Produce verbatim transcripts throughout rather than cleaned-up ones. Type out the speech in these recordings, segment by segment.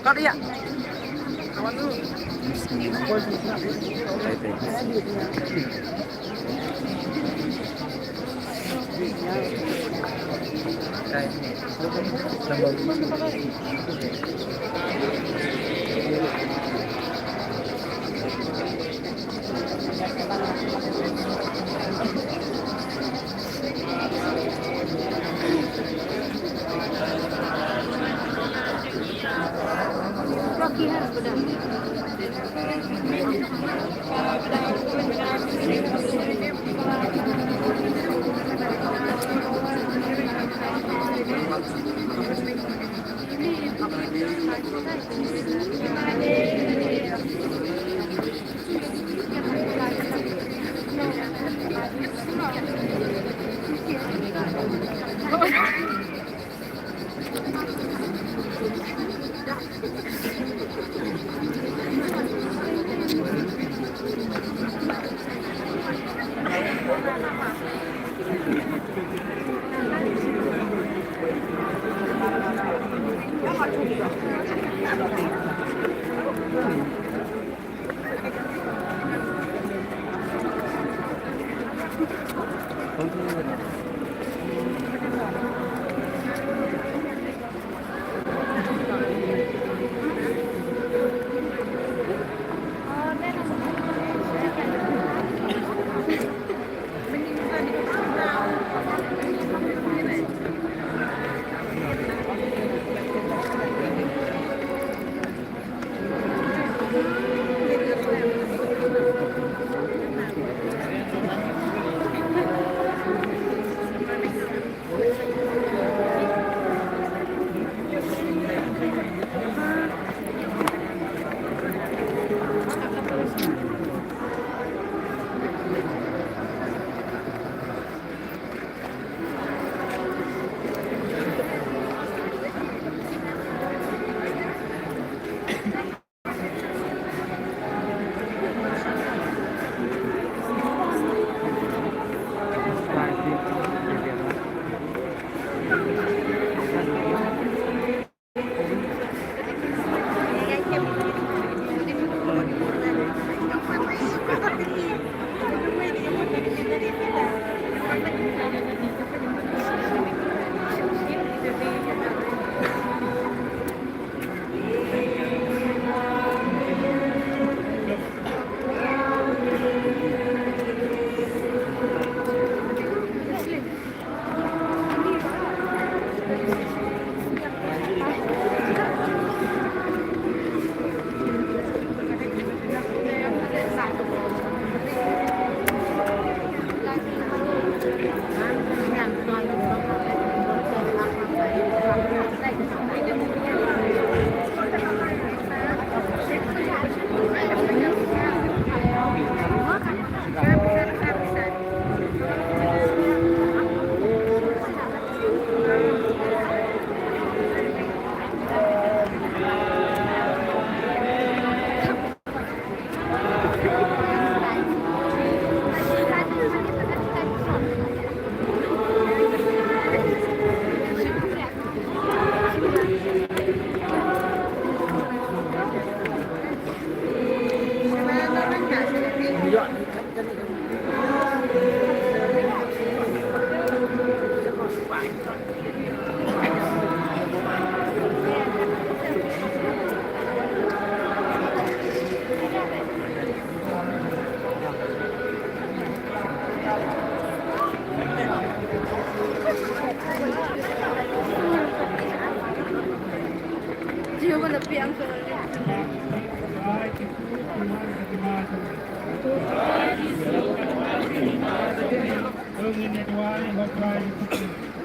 Cut ya.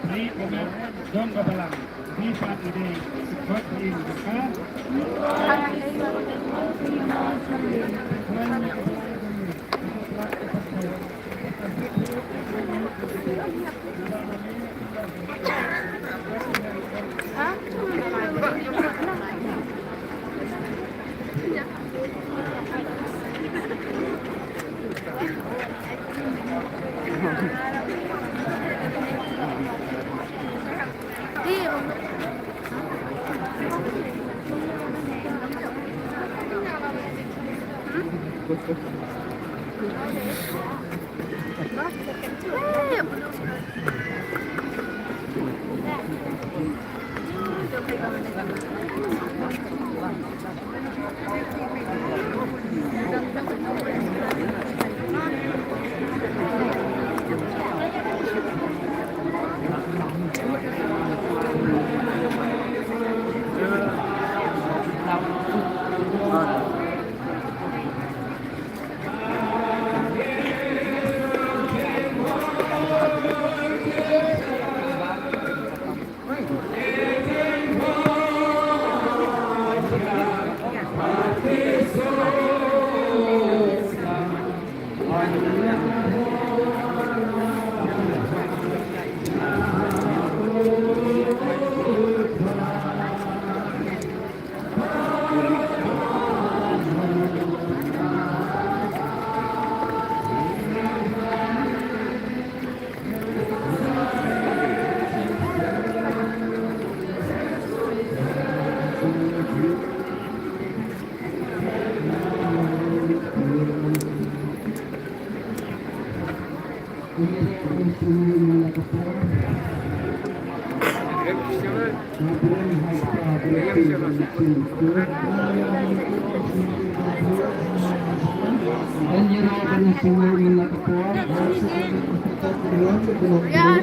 Dei u met jong ka balang. Dei pat i dei. Kot in ka.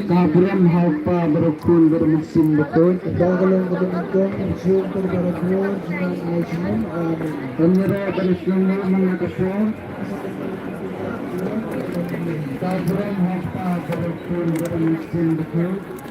Ka burom ha u Kpa, bad u Khun, bad u Mynsiem Bakhuid. Amen. Ka burom ha u Kpa, bad u Khun, bad u Mynsiem Bakhuid.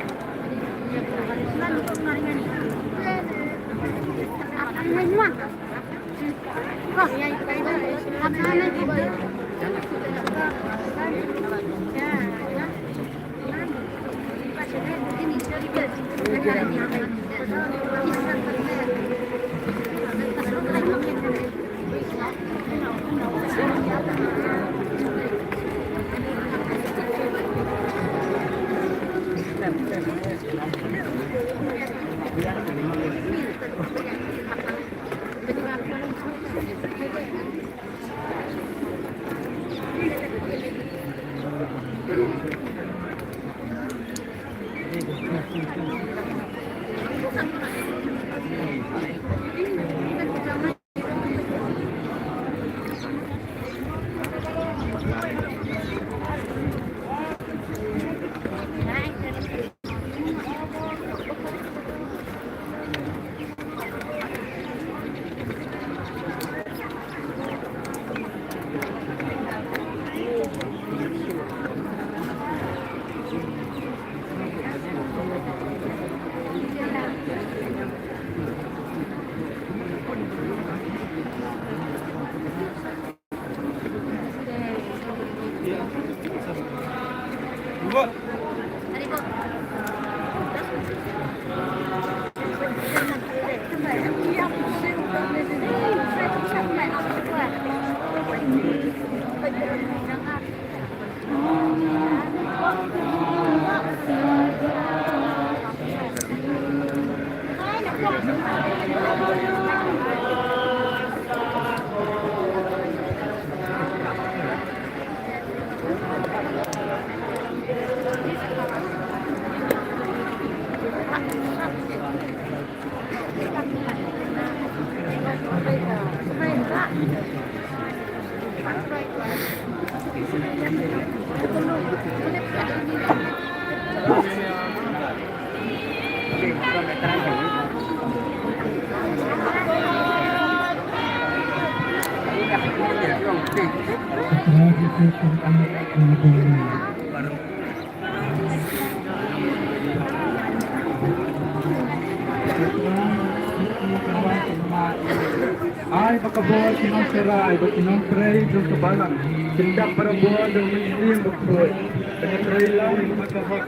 Ai ba ka bor ki nongshakri bad ki nongtrei jong ka balang kin dap barabor da u Mynsiem Bakhuid ban trei lang ïa ka hok.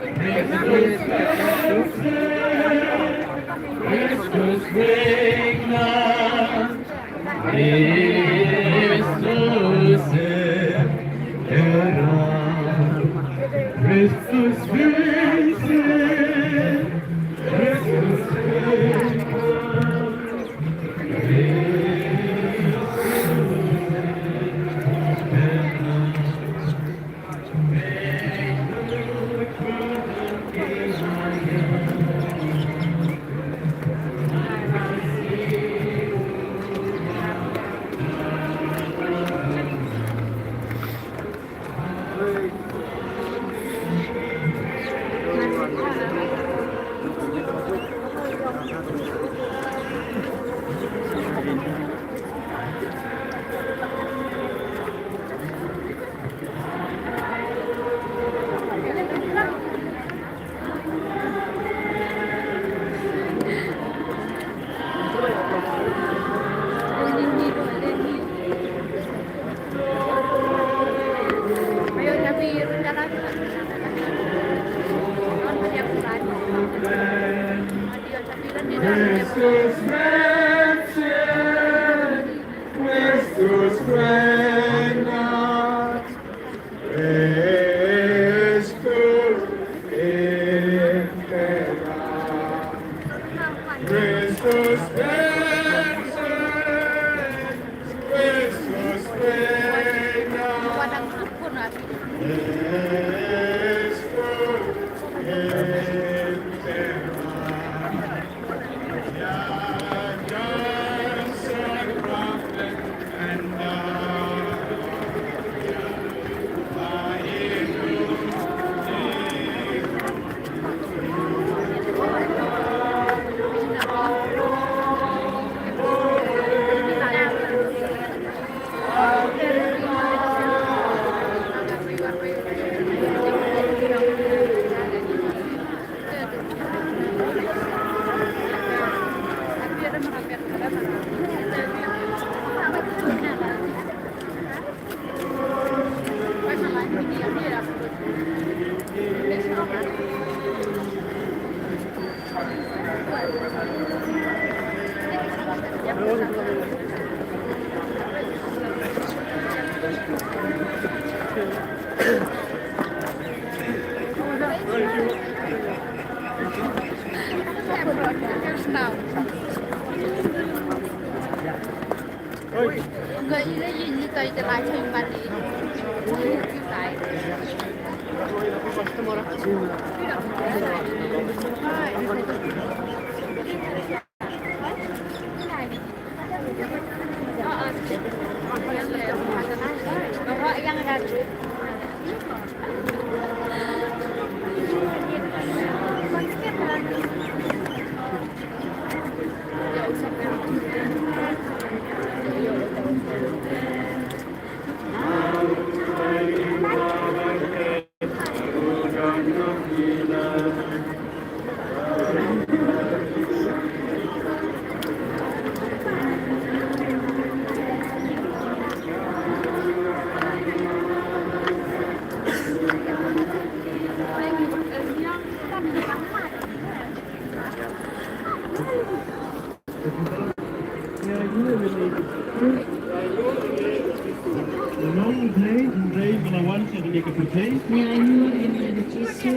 Long dei, dei ba la wan sha kane ka pyrthei. Ïa aiñguh ïa ka Jisu.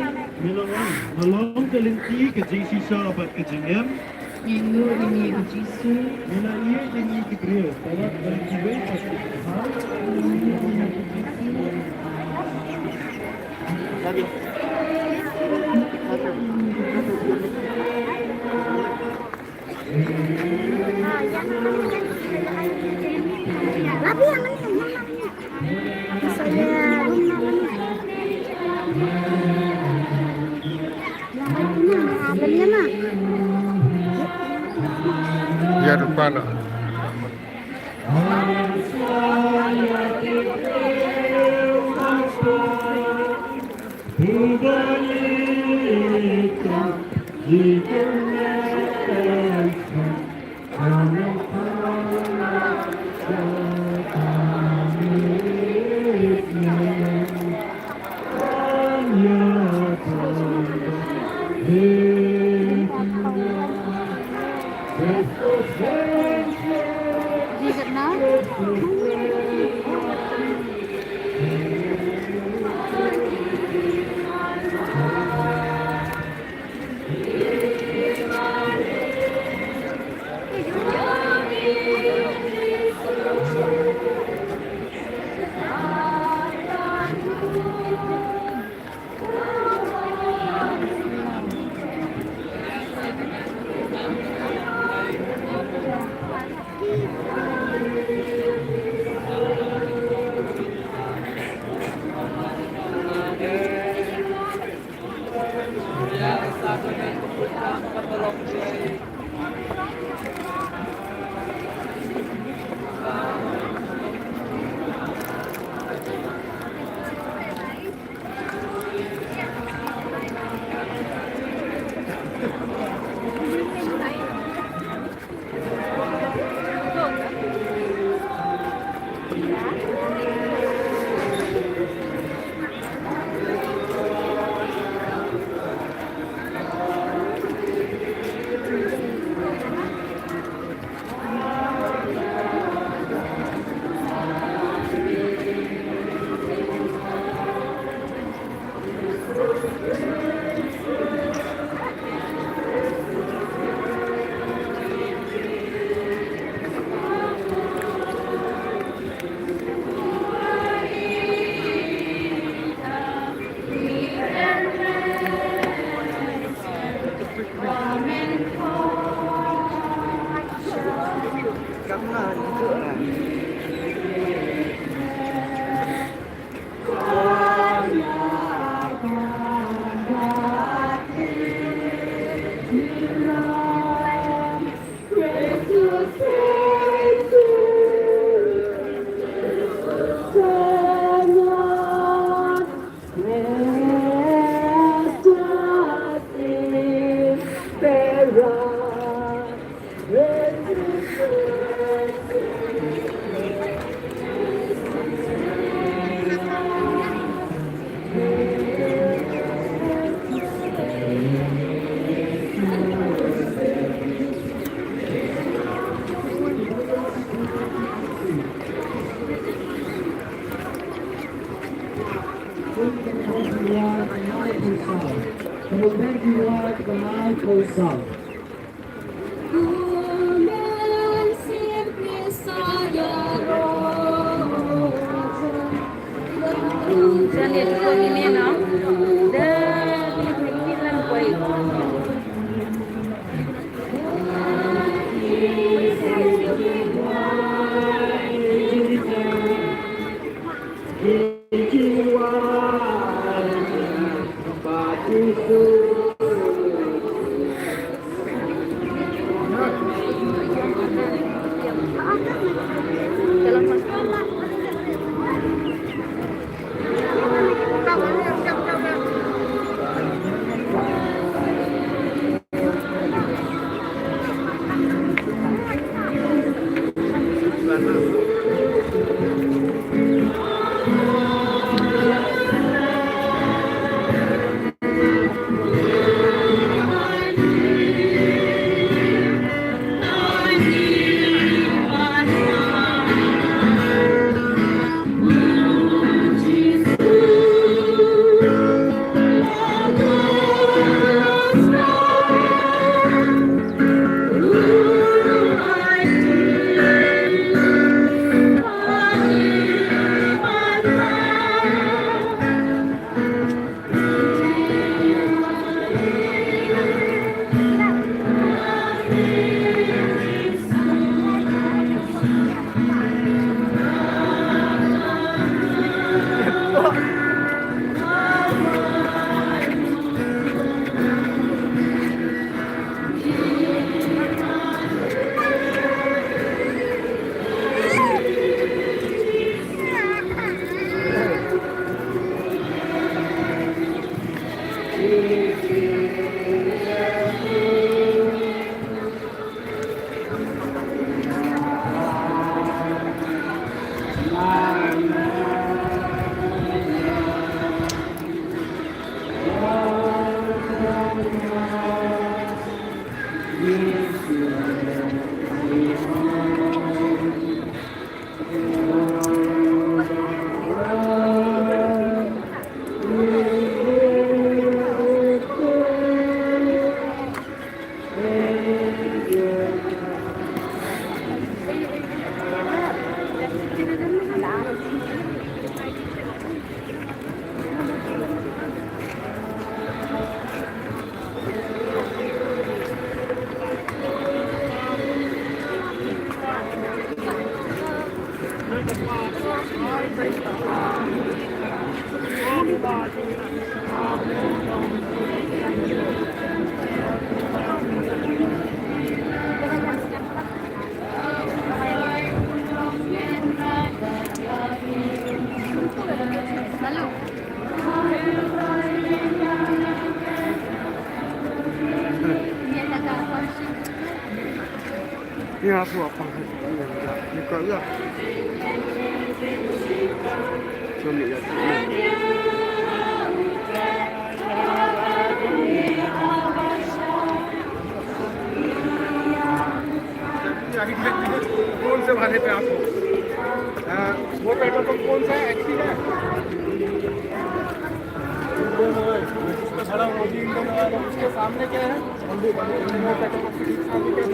Me la wan. Ba long ka lynti ka jingshisha bad ka jingem. Ïa aiñguh ïa ka Jisu. Me la ïeit ïa ngi ki briew. Palat ba kiwei pat ki kha. Ïa rupa noh. Ni aku apa? Ni kau ya. Kami ya. कौन से वाले पे आपको? हाँ, वो पेट्रोल पंप कौन सा है? एचपी का है? इसमें खड़ा हो, अभी इंडियन ऑयल है, उसके सामने क्या है? वो पेट्रोल पंप के ठीक सामने क्या है?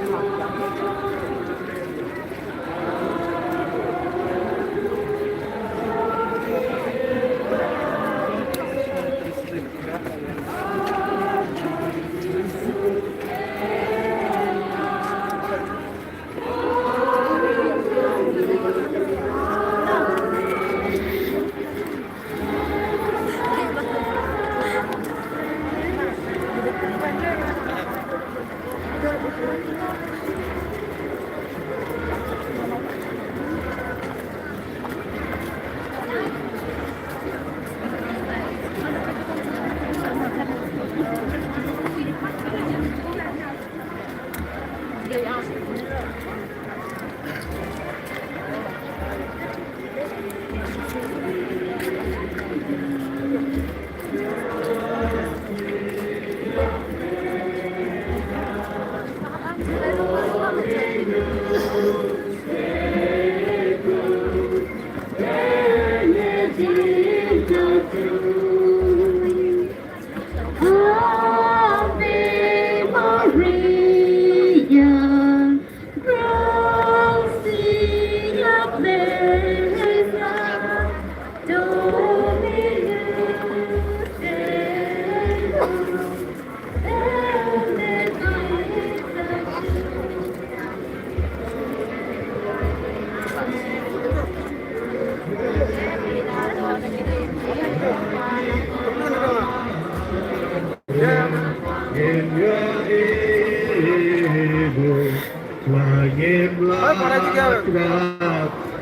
Ave Maria, gratia plena,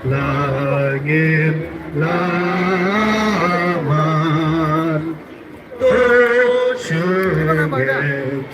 Dominus tecum, benedicta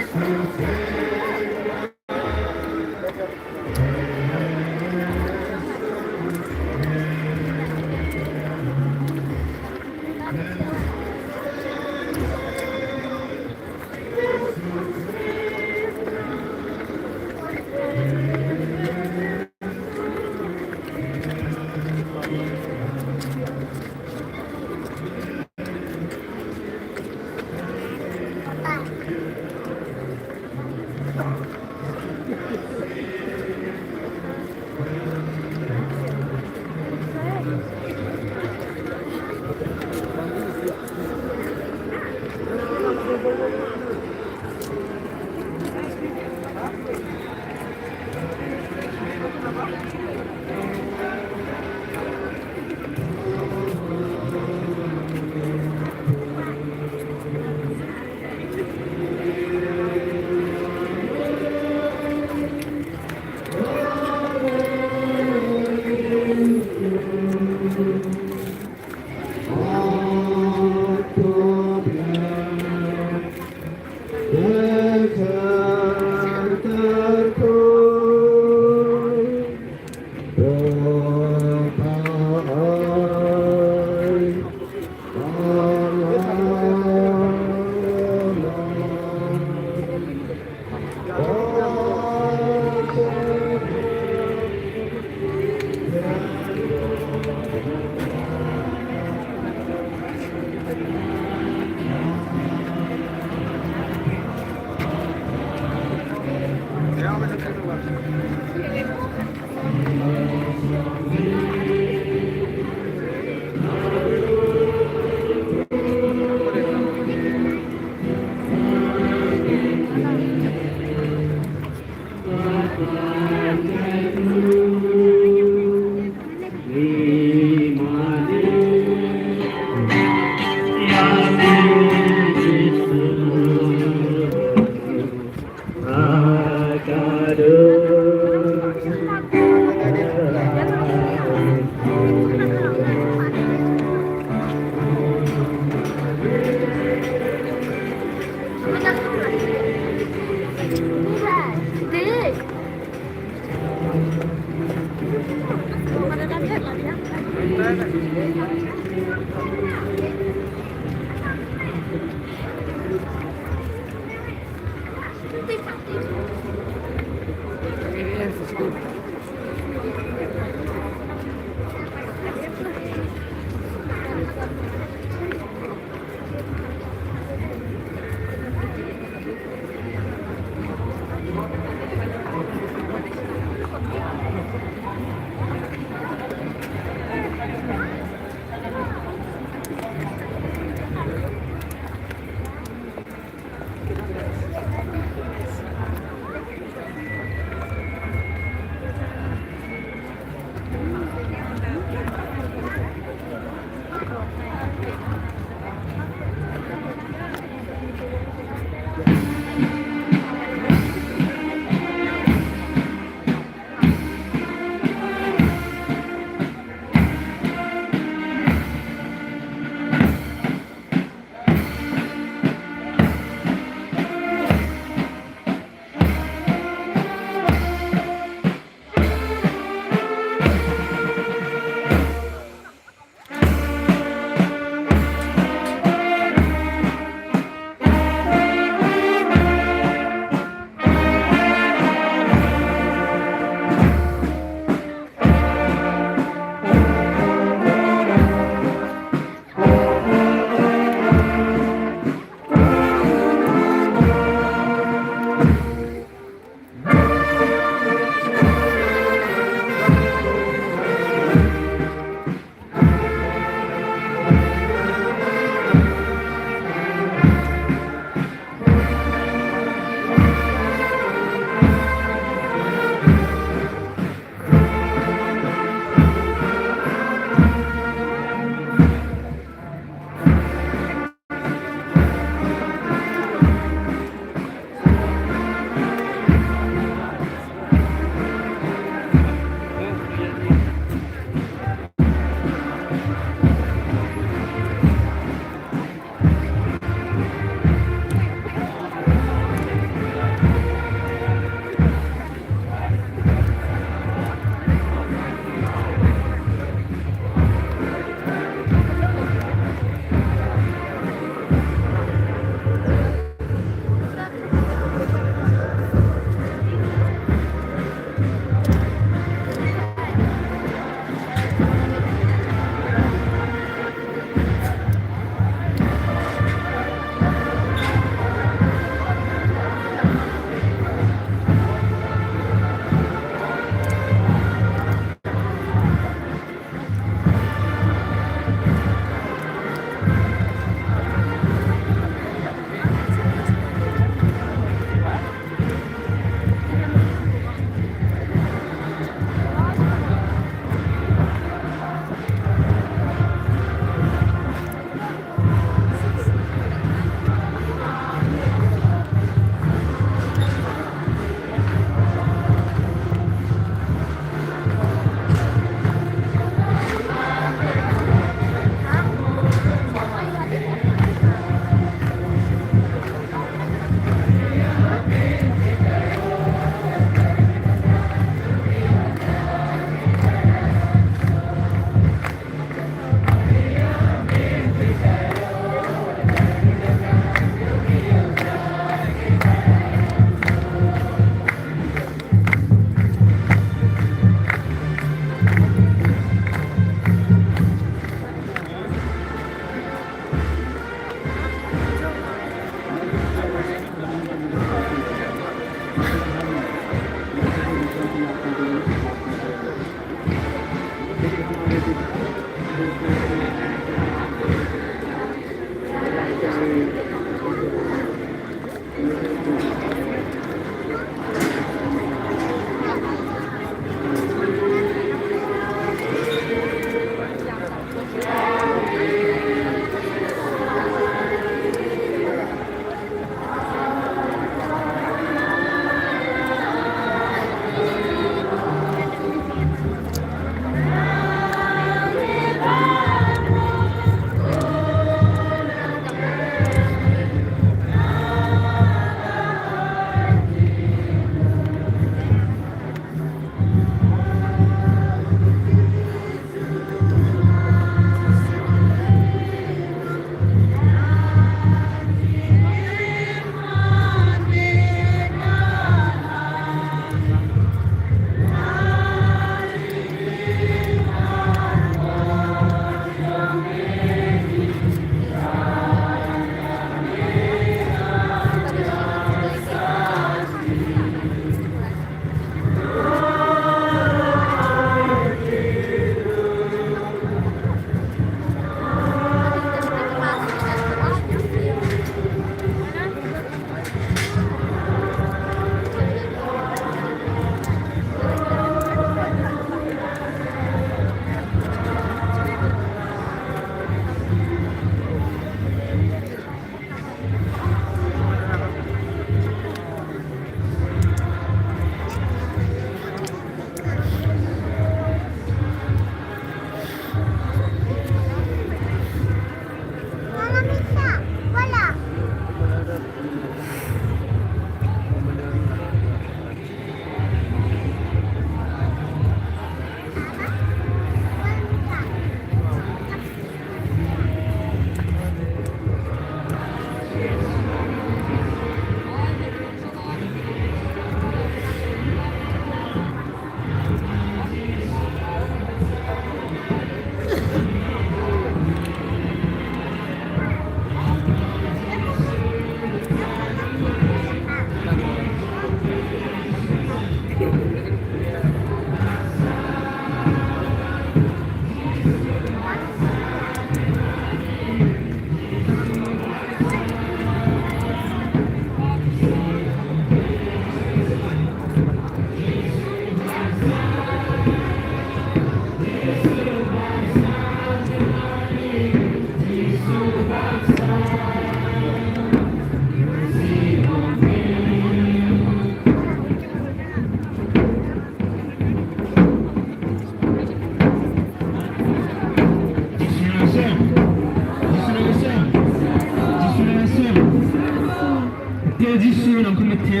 Te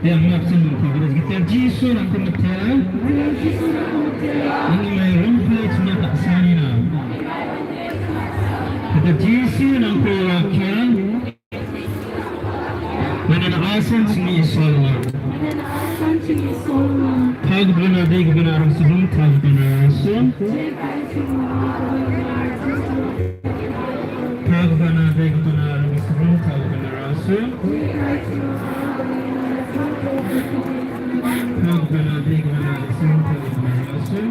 ïa map sngewbha, kata Jisu nang kumta. Ngi mai rum phi sngewbha sani na. Kata Jisu nang kumta. Mane na asan sini isolna. Phag bana deg bana ram sibun phag bana asan. Phag bana deg bana ram sibun phag bana asan. Phag bana deg bana ram sibun phag bana asan.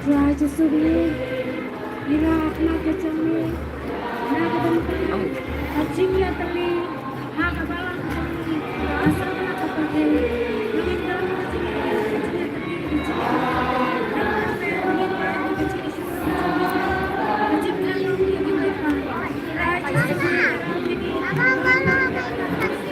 Trai Jisu, ngi la khmat ka jong ngi na ka bynta ka jingïatylli ha ka balang ka jong ngi. Asa na ka pyrthei ngi don ka jingïatylli, ka jingïatylli, ka jingïatylli.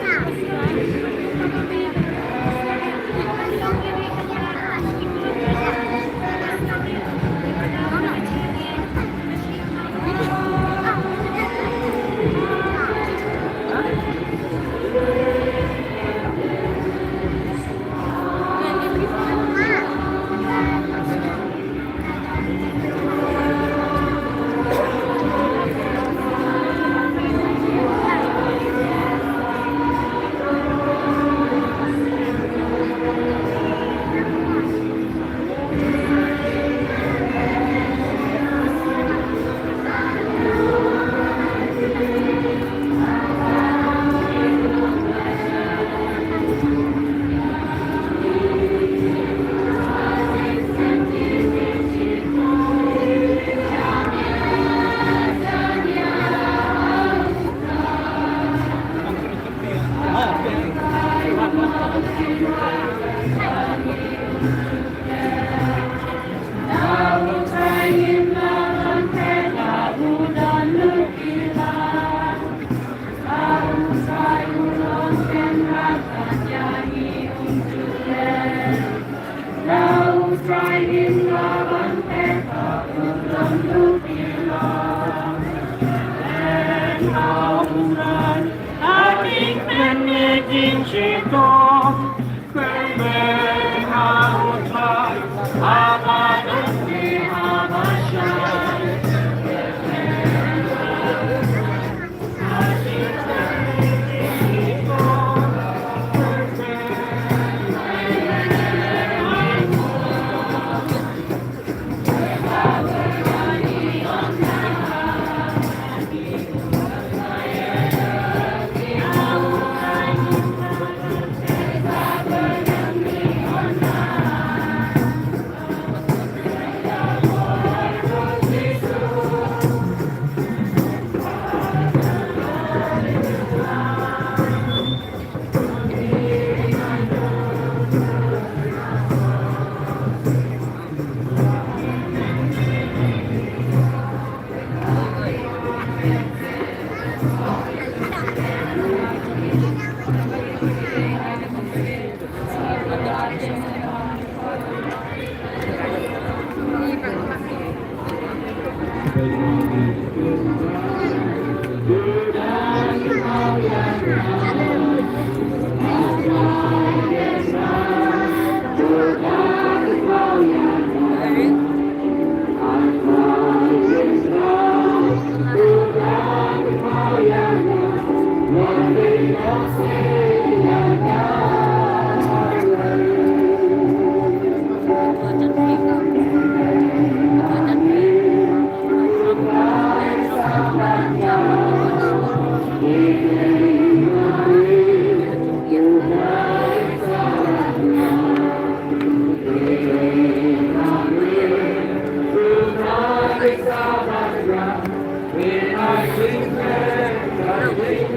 Oi,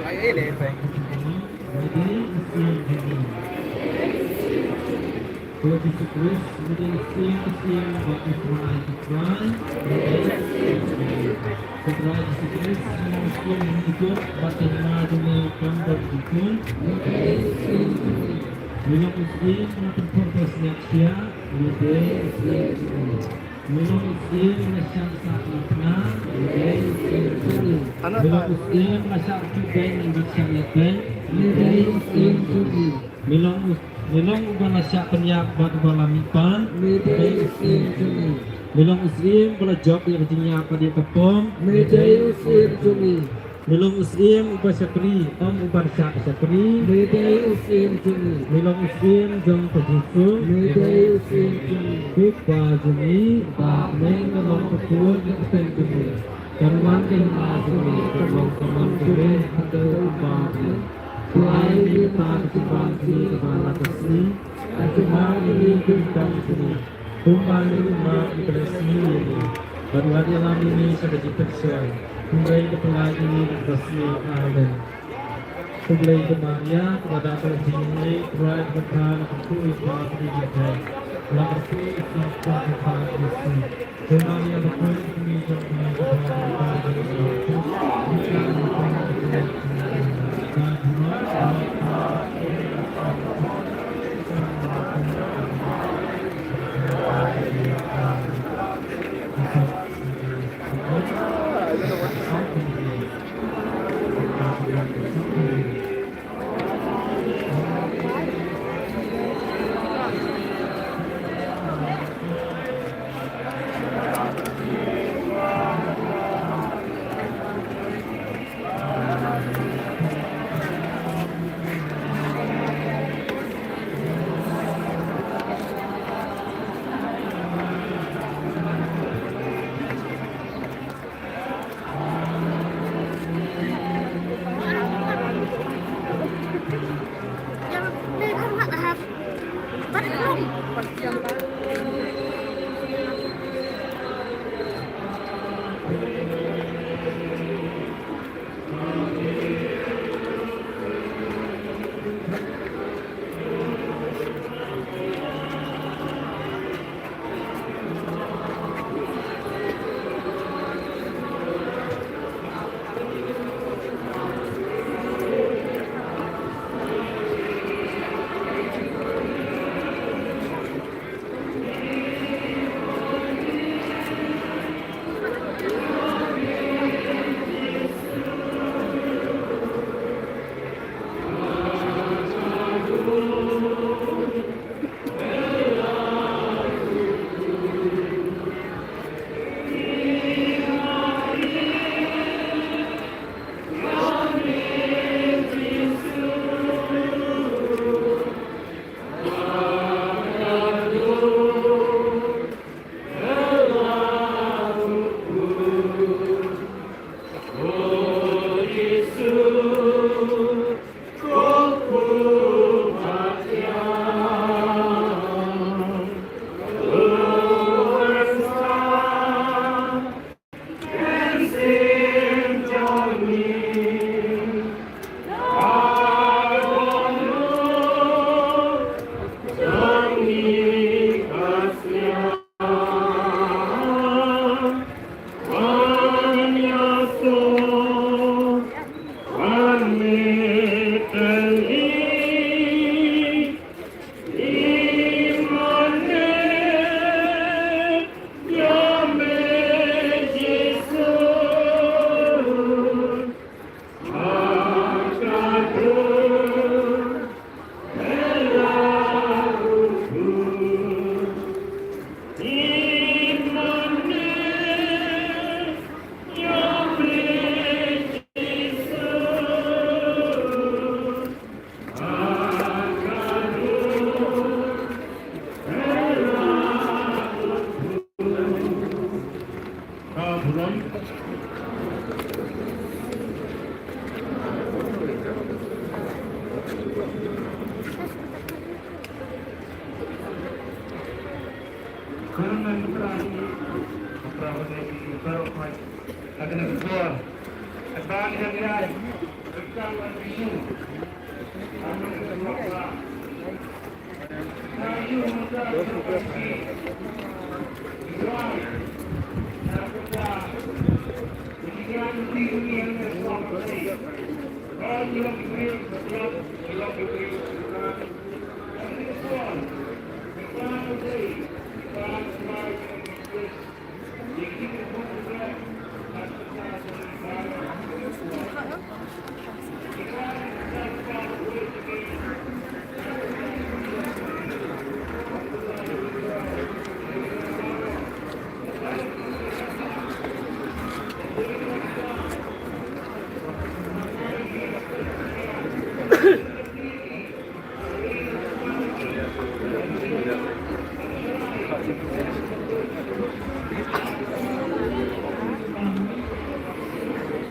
lai, eh, leh, peng. Lord Jesus Christ, leh, sing, sing, bad u Trai, u Trai. Leh, sing, sing. U Trai Jesus Christ, sing, sing, bad u Trai, u Trai. Leh, sing, sing. Leh, sing, sing. Leh, sing, sing. Leh, sing, sing. Me long u syiem ba la shah sah na tnga. Me dei u syiem jong me. Me long u syiem ba la shah siew beiñ bad shah ïap beiñ. Me dei u syiem jong me. Me long u, me long uba la shah pynïap bad uba la mihpat. Me dei u syiem jong me. Me long u syiem ba la jop ïa ka jingïap bad ïa ka pom. Me dei u syiem jong me. Me long u syiem uba shakri, ym uba shah shakri. Me dei u syiem jong me. Me long u syiem jong ka Jisu. Me dei u syiem jong me. Ko Kpa jong ngi. Ba ha bneng me long ka kut ka kyrteng jong me. Kan wan ka hima jong me, kan long ka mon jong me, haduh kaba bha. To ai ïa ngi mynta ka jingbam jong ngi kaba la ka sngi. Bad to ai ïa ngi ki rta jong ngi. Kumba ngi map ïa ki ba la sniew ïa ngi. Bad wat ïalam ïa ngi sha ka jingpynshoi. Hynrei to pyllait ïa ngi na ka sngi. Amen. To Blei ka Maria, kaba dap da ka jingïeit, Trai kaba kha, la kyrkhu ïa phi ha ki kynthei. La kyrkhu ïa phi ha ki kynthei.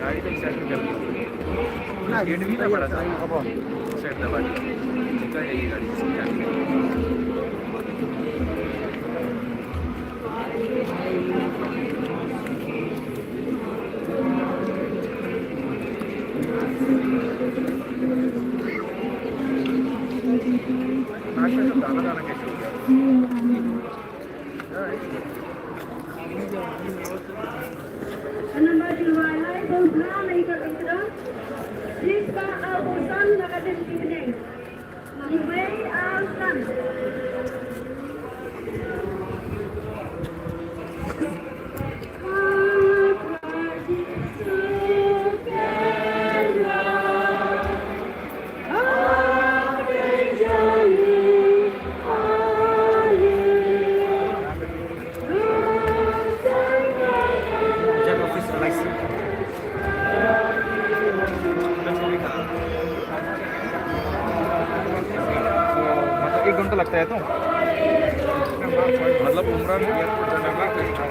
गाड़ी तो एक साइड में चल रही है। गेट भी ना बड़ा था। साइड दबा दिया। निकल जाएगी गाड़ी। मतलब एक घंटा लगता है तो मतलब उमरा में एयरपोर्ट जाने में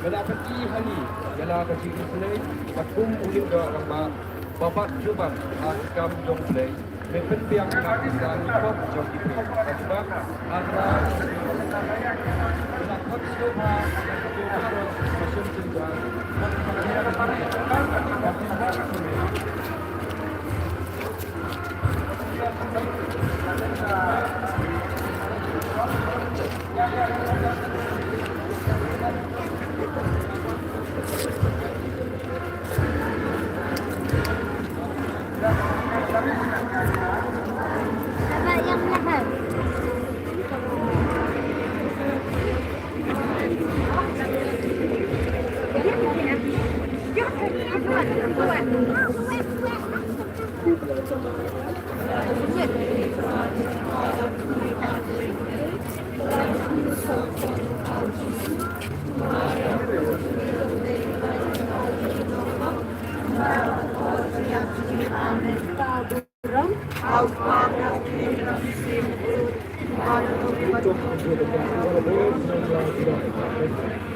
Ka la pynti ha ngi ïa la ka jingïasyllok ka kum u lyngdoh rangbah ba bat jubab ha ka kam jong U Blei. Me pynbiang ïa la ka jingïasyllok jong ki briew. Ka jubab ha ka la khot sngewbha ka jong ka jong ka shon jynjar.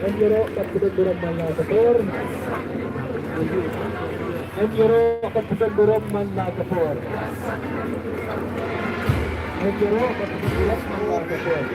Em ïaroh kat pdeng burom man la ka por. Em ïaroh kat pdeng burom man la ka por. Em ïaroh kat pdeng burom man la ka por.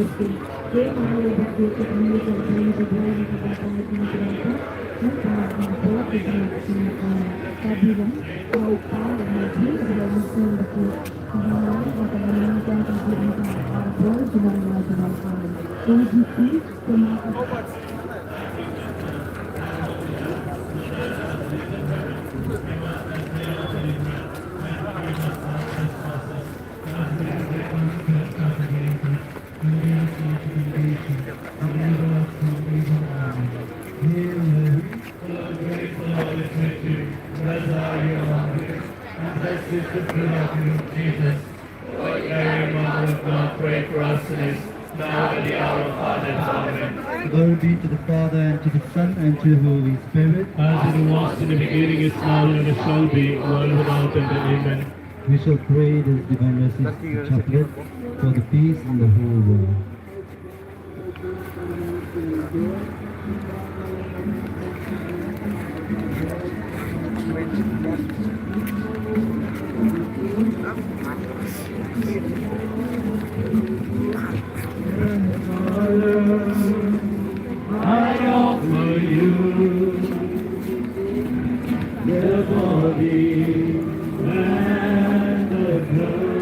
Praise the Lord, let us take you. Blessed are you among women, and blessed is the fruit of your womb, Jesus. Holy Mary, Mother of God, pray for us sinners, now and at the hour of our death. Amen. Glory be to the Father, and to the Son, and to the Holy Spirit. As it was in the beginning, is now, and ever shall be, world without end. Amen. We shall pray this Divine Mercy Chaplet for the peace in the whole world. I offer you the body and the blood.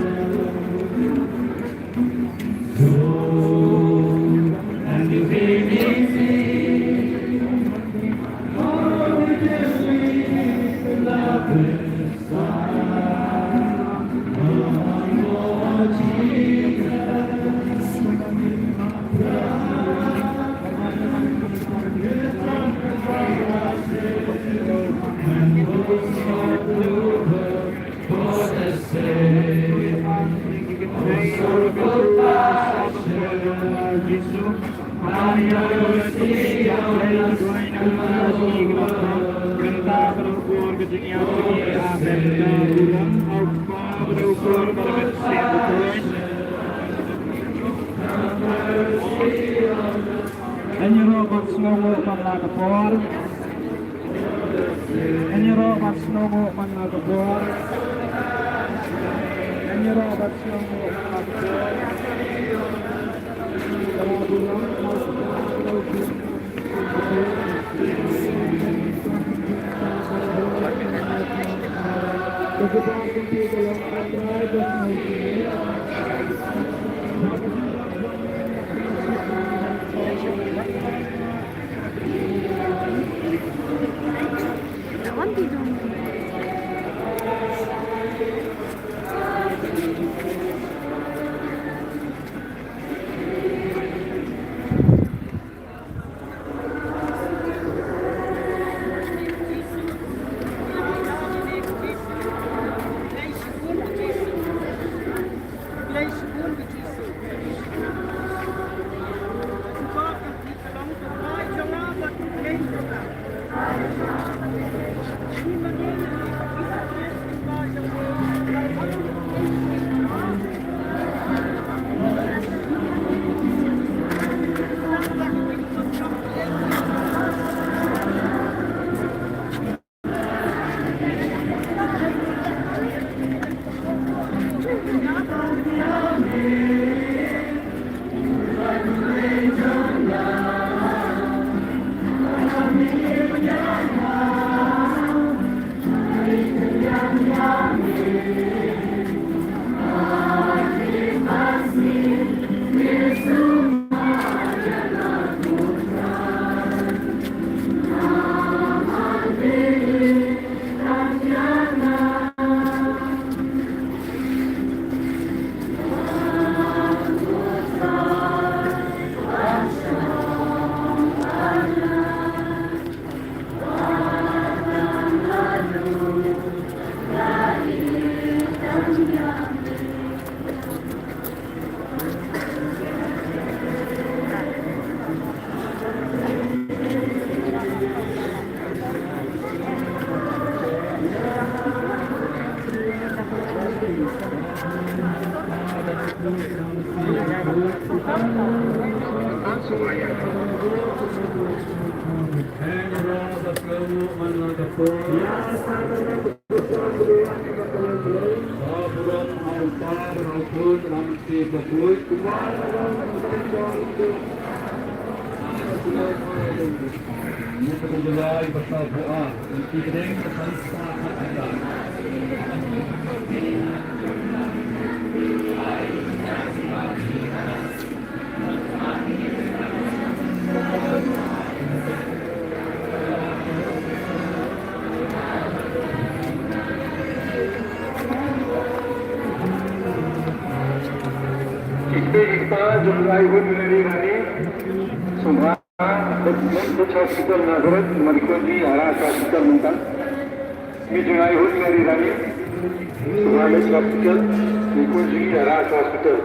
Ngan ïaroh ban sngewnguh man la ka por. Ngan ïaroh ban sngewnguh man la ka por. Ngan ïaroh ban sngewnguh man la ka por. Ki kpa ki kpa jong u Laihun Mary Rani, sngewbha, Hospital Nazareth, mari khun jong ngi ïa ka hospital mynta. Mari jong u Laihun Mary Rani, sngewbha leit sha hospital, mari khun jong ngi ïa ka hospital.